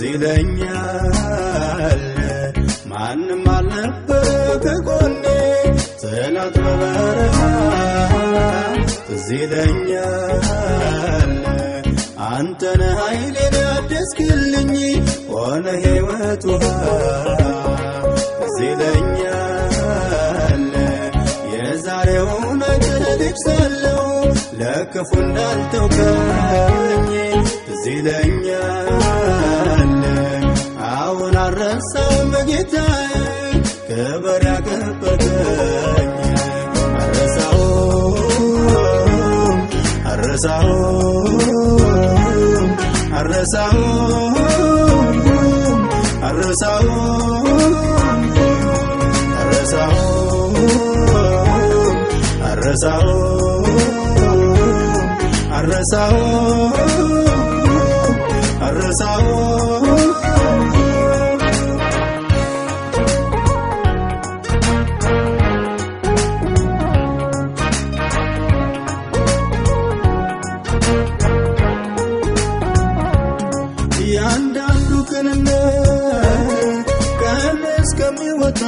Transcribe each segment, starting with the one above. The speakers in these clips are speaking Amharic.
ይለኛል ማንም አልነበረ ከጎኔ ጠላት በበረሃ። ትዝ ይለኛል አንተ ነህ ኃይሌን ያደስክልኝ ሆነ ሕይወት ውሃ። ትዝ ይለኛል የዛሬውን ልጅ ሳለሁ ለክፉ እንዳልተውከኝ። ትዝ ይለኛል አሁን አልረሳውም ጌታዬ ክብር ያከበርከኝ። አልረሳውም፣ አልረሳውም፣ አልረሳውም፣ አልረሳውም፣ አልረሳውም፣ አልረሳውም፣ አልረሳውም፣ አልረሳውም። ያንዳንዱ ቅንነት ቀን እስከሚወጣ፣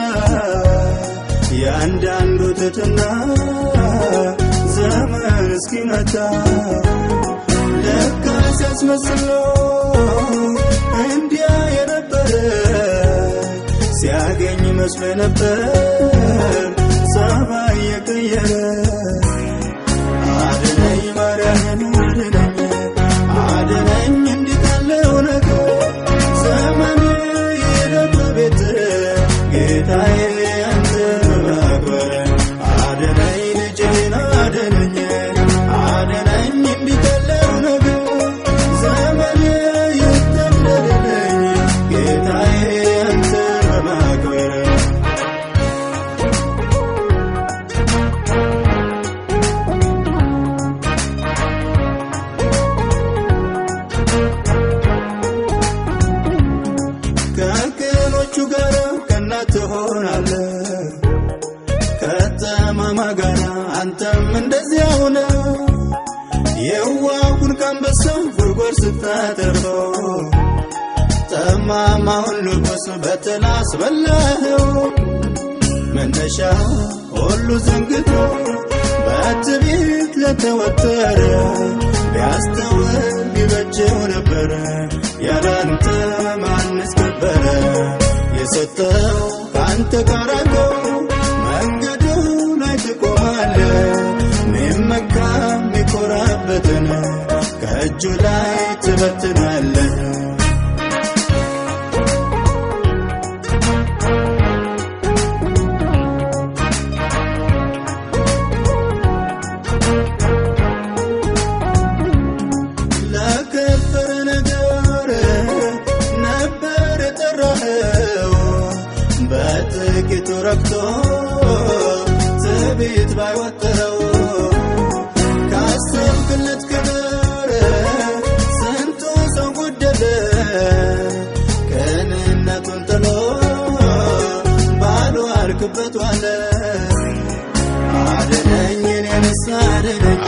ያንዳንዱ ትትና ዘመን እስኪመጣ፣ ለካ ሲያስመስሎ እንዲያ የነበረ ሲያገኝ መስሎ ነበር ሰማይ የቀየረ። አድነኝ ማርያምን አድነኝ፣ አድነኝ እንዲህ ካለው ነገር። ዘመኔ ይለፍ በቤት ጌታዬ አንተን በማክበር። አድነኝ ልጄን አድነኝ፣ አድነኝ እንዲህ ካለው ነገር። ዘመኔ ይጠቅለልልኝ ጌታዬ አንተን በማክበር። ከቅኖቹ ጋር ቀና ትሆናለህ፣ ከጠማማ ጋር አንተም እንደዚያው ነህ። የዋሁን ከአንበሳ ጉድጓድ ስታተርፈው፣ ጠማማውን ንጉሥ በትል አስበላኸው። መነሻ ሁሉ ዘንግቶ በትዕቢት ለተወጠረ ቢያስተውል ቢበጀው ነበረ። ያላንተ ማንስ ከበረ? የሰጠው ከአንተ ጋር አለው፣ መንገዱ ላይ ትቆማለህ። ሚመካ ሚኮራበትን ከእጁ ላይ ትበትናለህ። ለከበረ ነገር ነበር የጠራኸው፣ በጥቂቱ ረክቶ ትዕቢት ባይወጥረው። ካሰብክለት ክብር ስንቱ ሰው ጎደለ፣ ቅንነቱን ጥሎ ባሉ አልክበት ዋለ። አድነኝ እኔንስ አድነኝ፣